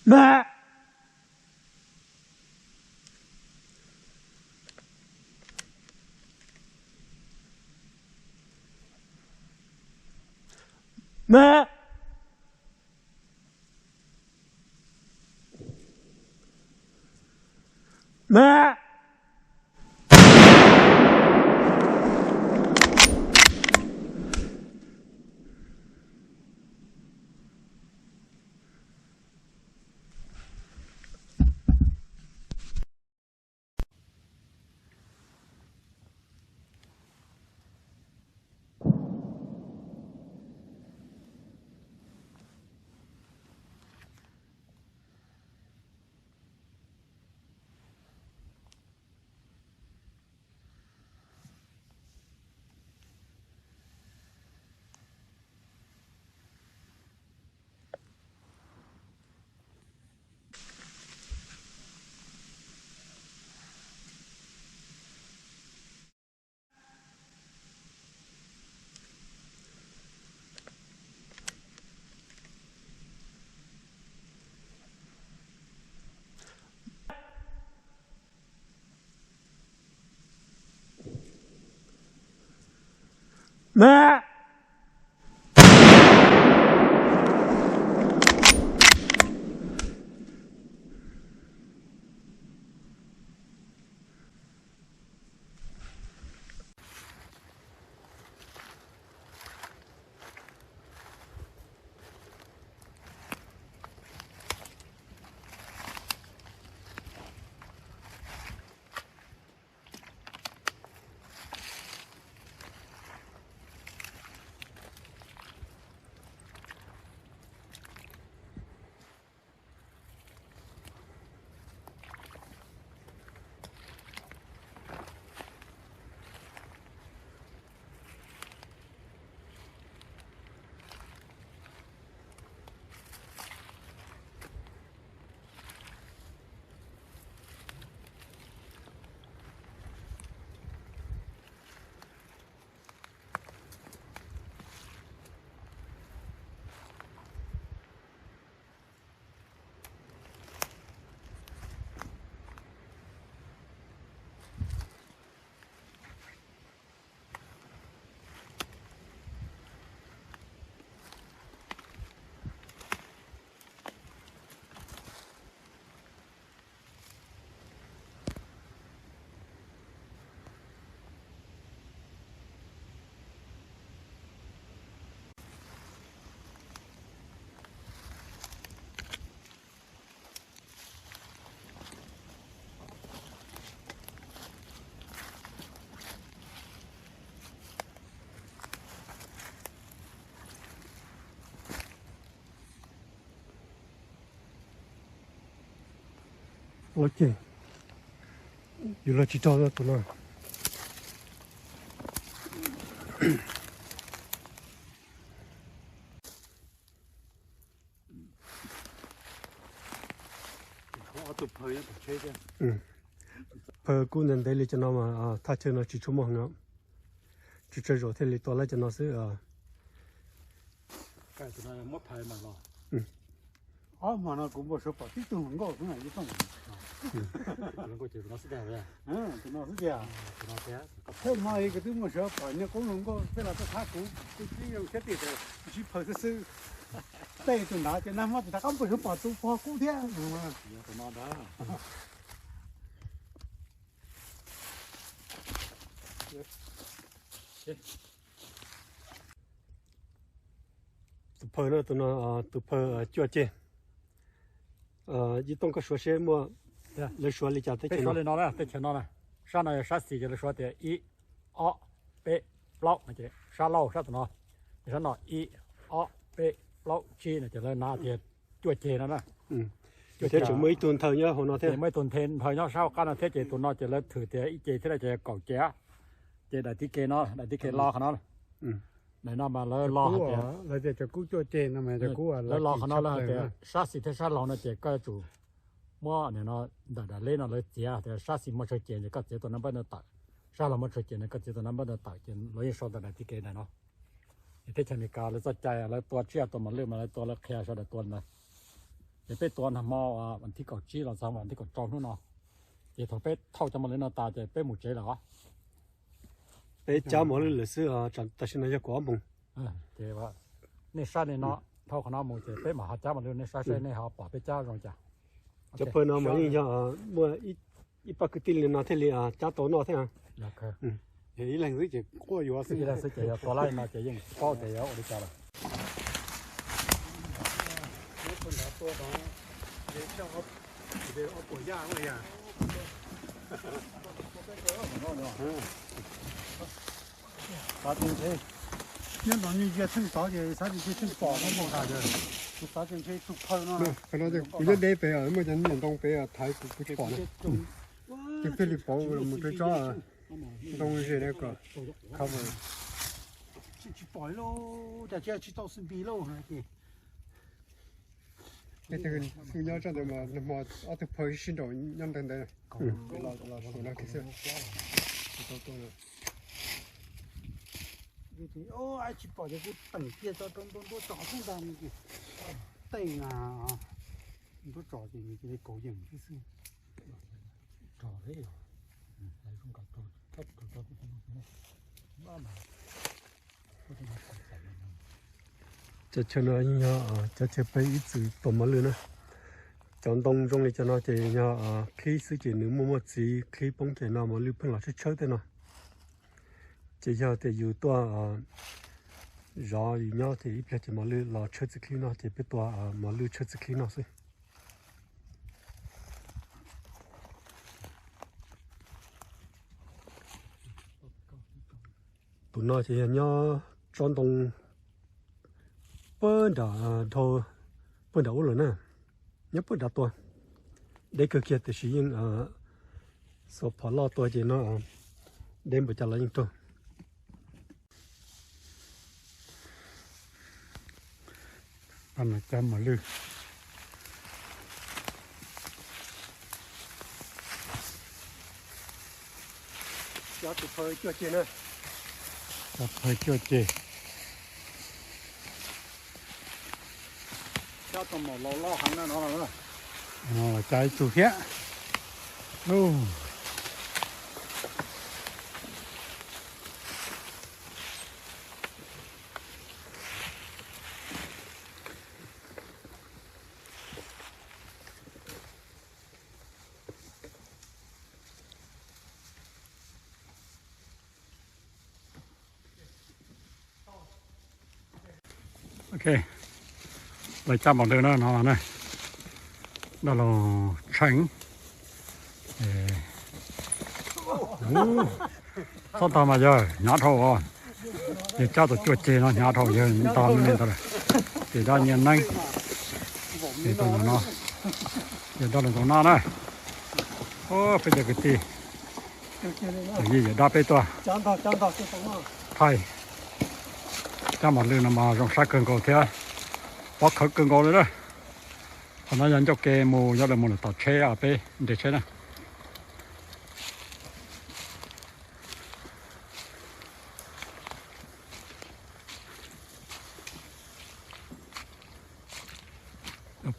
Maj! Maj! Maj! Maj! Ua ces yus los tsis raug tus no. Phaw kub ntev ntev li cov no mas thaj chaw no tsis tshua muaj heev, tsis tshua zaum thiaj li tua lawv cov no xwb. Ob hmo no kuv npau suav pom tib tug hluas nkauj xwb na, ib tug hluas nkauj ces tus no xwb tiag. Tus no xwb tiag. Thawj hmo li kuv twb npau suav pom niag koob hluas nkauj tej los tuaj thab kuv, kuv twb zoo siab tias ntsib phaw xwb xwb. Tej tus nrad ces nag hmo tus rov qab npau suav pom tus pog kub thiab. Tus no ntag. Tus phaw no, tus no tus phaw cuaj ceg. Ib Tooj koj suav seb muaj, lawv suav li cas teb chaws no. Li no, teb chaws no na, sab no yog sab xis ces lawv suav tias ib, ob, peb, plaub no ces sab laug sab tus no, sab no ib, ob, peb, plaub, tsib no ces lawv hnav tias cuaj ceg no na. Thiab tseem muaj ib tug nthaw nyob hauv no thiab, muaj ib tug nthe nthaw nyob sab hauv qab no thiab ces tus no ces lawv thwm tias ib ceg thiab no ces kaum ceg. Ces daim tib ke no, daim tib ke lo qhov no. Daim no mas lawv lo hais tias, lawv tias cov kub cuaj ceg no mas cov kub, lawv lo qhov no lawv hais tias sab xis thiab sab laug no ces koj yuav tsum muab nim no ntawm daim leb no lawv txiav tias sab xis muaj tsawg ceg ces koj txiav tus nab npawb no tawm, sab laug muaj tsawg ceg no koj txiav tus nab npawb no tawm ces lawv yeej sau ntawm daim tib ke ntawm no. Teb chaws Amelikas lawv txoj cai lawv tua tsiaj tua mos lwj mas lawv tua lawv qhia sawv daws tua ntawd. Ces peb tua nag hmo vas thib kaum tsib los txog vas thib kaum rau hnub no. Ces thaum peb thauj cov mos lwj no tas ces peb mus tsev lawm os. Peb cab mos lwj lawm xwb, tam sim no yog kaum ob moos. Ces nej saib li no, dhau qhov no mus ces peb mam ho cab mos lwj, nej saib saib nej ho pom peb cab zoo cas. Cov pawg no mas yeej yog muaj ib pab kwv tij li no thiaj li cab tau noj thiab. Ib leeg xwb ces quaj yuav xwb. Ib leeg xwb ces yog tua lab li no ces yeej tsis paub tias yuav ua li cas lawm. Nyob no nws cia theej tod ces xav tias cia theej pom no mus tas, kuv xav tias ntshe tus phawj no. Kuv nyob deb pem, muaj cov niam ntoo pem thaiv kuv, kuv tsis pom na. Ces thiaj li pauv mus rau tsob ntoo ze kom cover. Tsis pom lauj, cas tsis tau xwb npis lauj. Nyob tsob ntawd mas nag hmo ob tug phawj sib nraus nyob ntawd ntawd. Tsis pom ces kuv teem kiag tso rau nruab tsom xwb ntag. Tej na, nruab tsom ces nws cia li kauv yeem xwb xwb. Cov chaw no yog cov chaw peb ib txwm tua mos lwj na. Cov ntoo zoo li cov no ces yog qhib xwb ces nws muaj muaj txiv qhib poob ces no mos lwj pheej los tshawb tshawb tej no. Ces yog tias yus tuaj zov yus nyob ces ib pliag ces mos lwj los tshawb txiv qhib no ces peb tua mos lwj tshawb txiv qhib no xwb. Tus no ces yog nyob tsob ntoo puag nram dhau, puag nram ub lawm na, nyob puag nrad tuaj. Deb kawg kiag tiam sis yeej xuas phom loj tua ces no deb npaum cas los yeej raug. Cab mos lwj. Cab tus phawj cuaj ceg na. Cab phawj cuaj ceg. Cab tau mos lwj loj heev na no. Cab ib tug thiab. Ok, lawv cab mos lwj na no na, dab laug Tsheej. Txhob ntog mas yawg, hnyav dhau os. Yawg cab tau cuaj ceg no hnyav dhau, yawg ntog me me ntawd lawm. Ces dab Nyiaj Neeb, ces tus no, yawg dab laug Ntxoov Nab na. Peb cov kwv tij, yawm yij yawm dab peb tuaj thaij cab mos lwj no mas zoo saib kawg nkaus thiab pob khawv kawg nkaus li na. Qhov no yog ncauj ke mus, yog lawv mus lawm tom tsheb, peb nres tsheb na.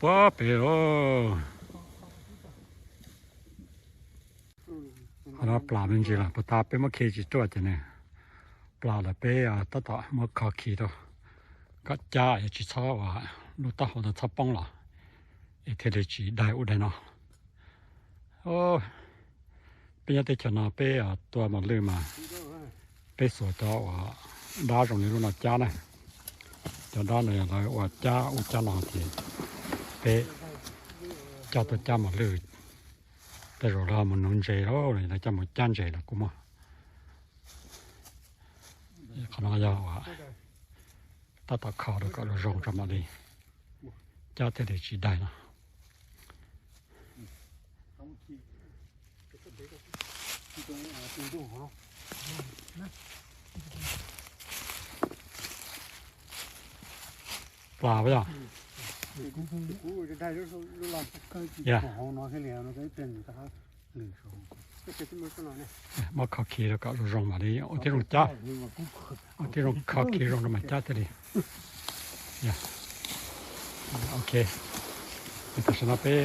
Puag pem, qhov no plas me ntsis lawm, puas tas peb muab khi tsis ruaj ces nws plas lawm, peb tab tom muab kho khi rau kom cab es tsis txhob ua, lub taub hau ntawd txhob poob los, es thiaj li tsis daig ub daig no. Peb nyob teb chaws no peb tua mos lwj mas peb xuas cov uas dab zoo li lub no cab na. Cov dab no yog lawv ua cab ub cab no ces peb coj tuaj cab mos lwj. Tej zaum lawv ho mus nuv ntses lauj, lawv coj mus cab ntses los kuj muaj. Qhov no yog uas tab tom kho rau kom zoo zoo tso mam li cab thiaj li tsis daig no. Plas yog. Muab kho khi rau kom zoo zoo mam li ua tib zoo cab, ua tib zoo kho khi zoo rau mam cab thiaj li. Ok, Tam sim no peb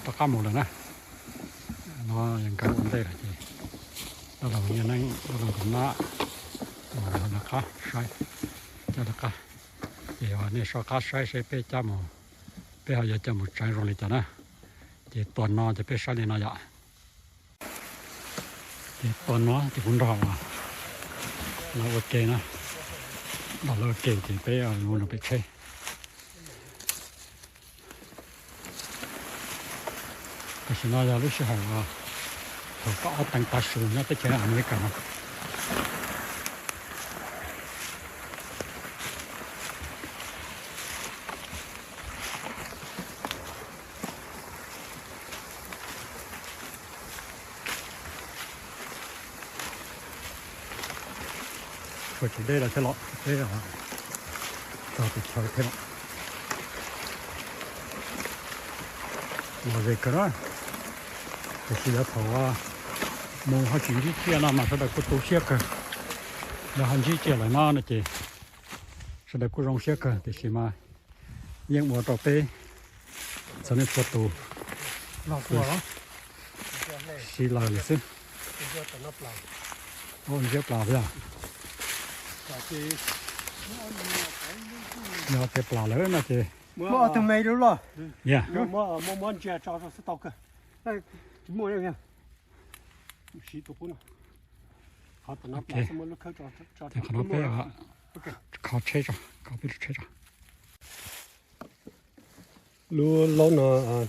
rov qab mus lawm na. No yog nkawd ua ntej lawm ces dab laug Nyiaj Neeb, dab laug Nkauj Nab mus rau nram qab saib, cab rov qab. Ces nej soj qab saib seb peb cab mus, peb ho yuav coj mus tseev zoo li cas na. Ces tua no ces peb saib li no yom. Ces tua no ces kuv nrog lawv ua ke na, nrog lawv ua ke ces peb mus rau pem tsheb. Tam sim no yog lub sij hawm thaum kaum ob teev tav su nyob teb chaws Amelikas no. Tshuav tsis deb lawm thiab los peb txog pem chaw thiab los. Los ze kawg na, tiam sis yog thaum mus ho tsis ntsib tsiaj no mas sawv daws kuj tu siab kawg. Yog ho ntsib tsiaj lawm no no ces sawv daws kuj zoo siab kawg, tiam sis mas yeej ua rau peb txhua leej txhua tus siv lawm lawm xwb. Ntsiab plas thiab. Yog tias plas lawm no ces, muab ob tug me rau los. Muab, muab ntsia tso xwb tau kawg. Tsis muaj. Siv tus qub no. Qhov no peb kho tsheb tso, kho peb lub tsheb tso. Lub laub no,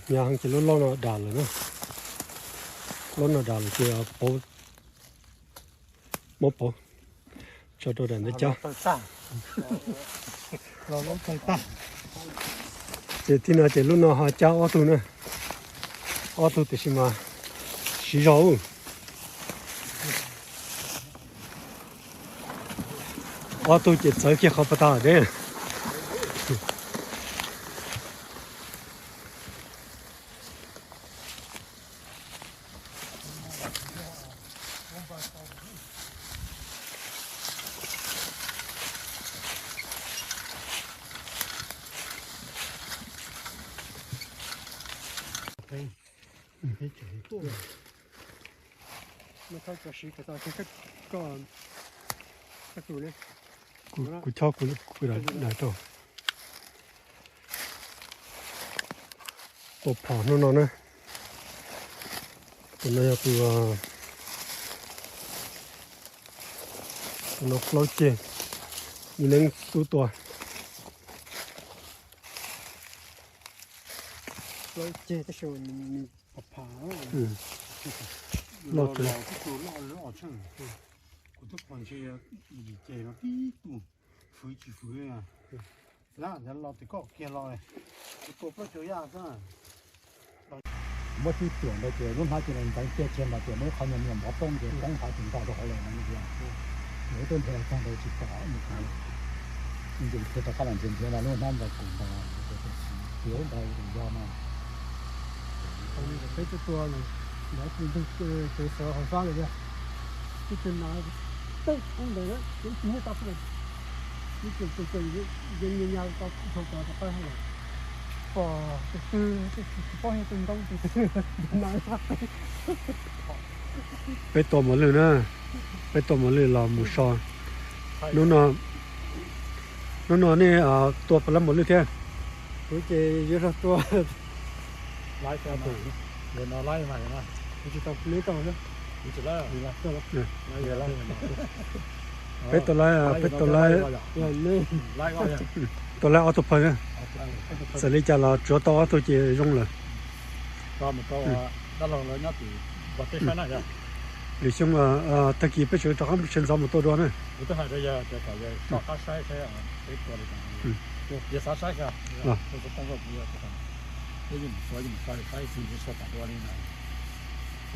hnyav heev ces lub laub no dam lawm na. Laub no dam lawm ces pauv, muab pauv tso rau daim ntawd cab. Ces tib no ces lub no ho cab ob tug na, ob tug tiam sis mas siv zog. Ob tug ces txawv kiag qhov pas tas deb. Kuv chob kuv daim rau. Tua phom hnub no na. Tus no yog tus, tus no plaub ceg, Nyiaj Neeb xub tua. Plaub ceg tab sis nws phom phom. Loj, loj, loj, loj, kuv twb pom ntshe yim ceg no tib tug fwv tsis fwv. Lawv los tes koj kiag los, tua plaub caug yaj xwb. Muab tib tuam ntawd ces lub hnab ces ntxeev kiag tsheb mas ces muaj ib qho nyuag me nyuam mov poob ces poob nthav ces nto rau hauv lawm no tiag. Yog ib tug nrhiav txog ntawd tsis pom mus qhov. Nce thiab rov qab los nrhiav nrhiav no lub hnab ntawd kuv ntawd, tiav ntawd tus yog no. Peb tuaj tua ntawd tus ntug kev sawv hauv fab lawm tiag. Ib tug no tej ub ntawd ib tug nyiaj tau xwb, ib tug tus tus yeej nyaj tau dhau cov rov qab lawm. Pom tus twg tsis paub yog tus ntoo tus twg no. Peb tua mos lwj na, peb tua mos lwj los mus so. Hnub no, hnub no nej tua puas laib mos lwj thiab? Kuv ces yuav tua laib, kuv tsis tau, neb tau xwb. Peb tua laib, peb tua laib, tua laib ob tug phaw na. Txawm li cas los tsuav tau ob tug ces zoo lawm. Lwm xyoo tag kis peb tseem rov qab sawv ntxov mus tua dua na.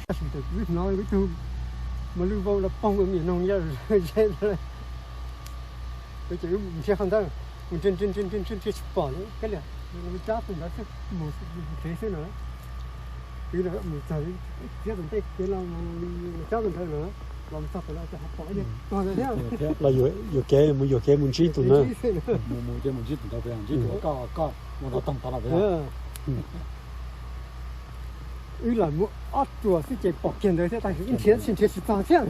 Tab sis tus wb hnov ib tug mos lwj vau los poob ua me noog yaj ze, wb ces wb nrhiav qhov ntawd, mus nrhiav nrhiav nrhiav nrhiav tsis pom li, kab liam, tsab tus ntawd xwb, mus nrhiav xwb no. Wb mus txog txiav tus ntej kev los tsab tus ntawd no, los txog tus no ces ho pom ib tug tuag ntawd thiab. Los yuam kev mus, yuam kev mus ntsib tus ntawd. Mus mus ces mus ntsib tus ntawd, ntsib tus koj koj mus no toog tod los. Wb los muaj ob ruam xwb ces pom kiag ntawd thiab, tab sis wb nrhiav tsis, nrhiav tsis txog thiab.